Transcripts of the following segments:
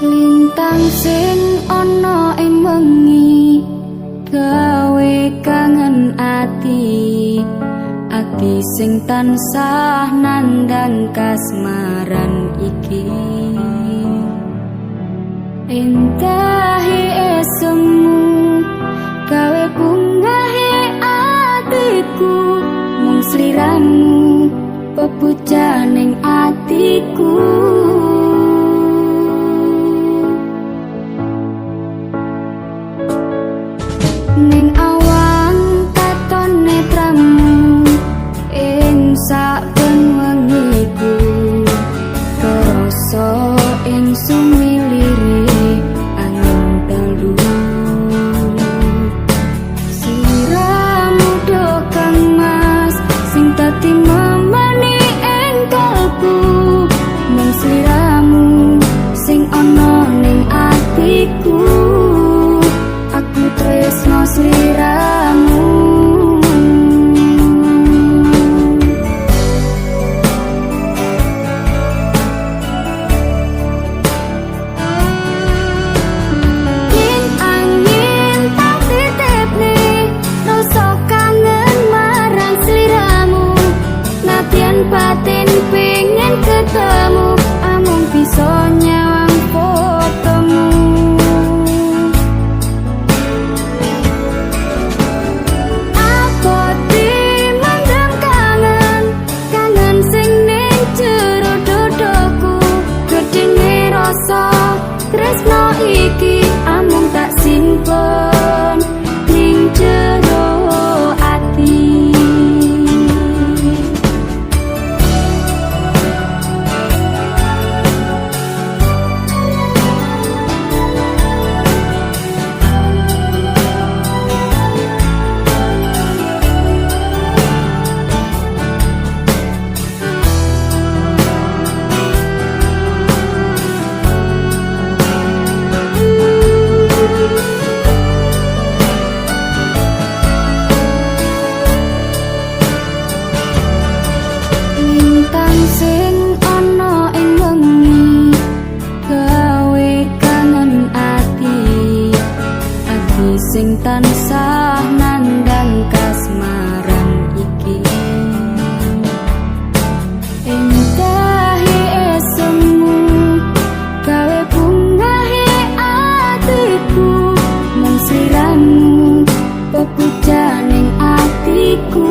Lintang sing ana ing wengi gawe kangen ati, ati sing tansah nandang kasmaran iki. Endahe esemu gawe bungahe atiku, mung sliramu pepujaning atiku. Ning awang katon netramu ing saben wengiku, rasa ing sumilire angin dalu. Sliramu do kang mas sing dadi memani ing kalbu, mung sliramu sing ana ning atiku. Aku tresno sliramu. Yen angin tak titipne rasa kangen marang sliramu, nadyan batin pengen ketemu amung bisa nyawang fotomu. Apoti mendem kangen, kangen sing ning jero dodoku, gedene rasa tresno iki amung tak simpen ning jero ati. Lintang sing ana ing wengi gawe kangen ati, ati sing tansah nandang kasmaran iki. Endahe esemu gawe bungahe atiku, mung sliramu pepujaning atiku.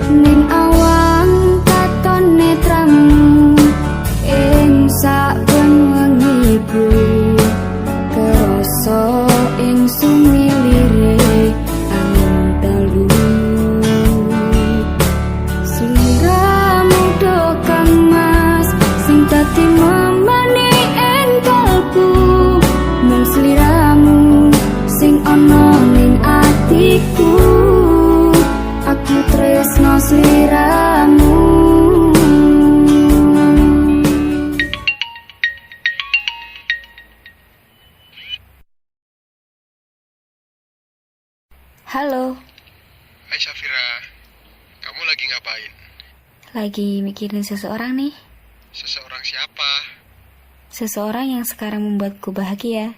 Ning awang katon netramu ing saben wengiku, kerasa ing sumilire angin dalu. Sliramu do kang mas sing dadi memani ing kalbu, mung sliramu sing ana ning atiku. Aku tresno sliramu. Halo, Hai Safira, kamu lagi ngapain? lagi mikirin seseorang nih. Seseorang siapa? Seseorang yang sekarang membuatku bahagia.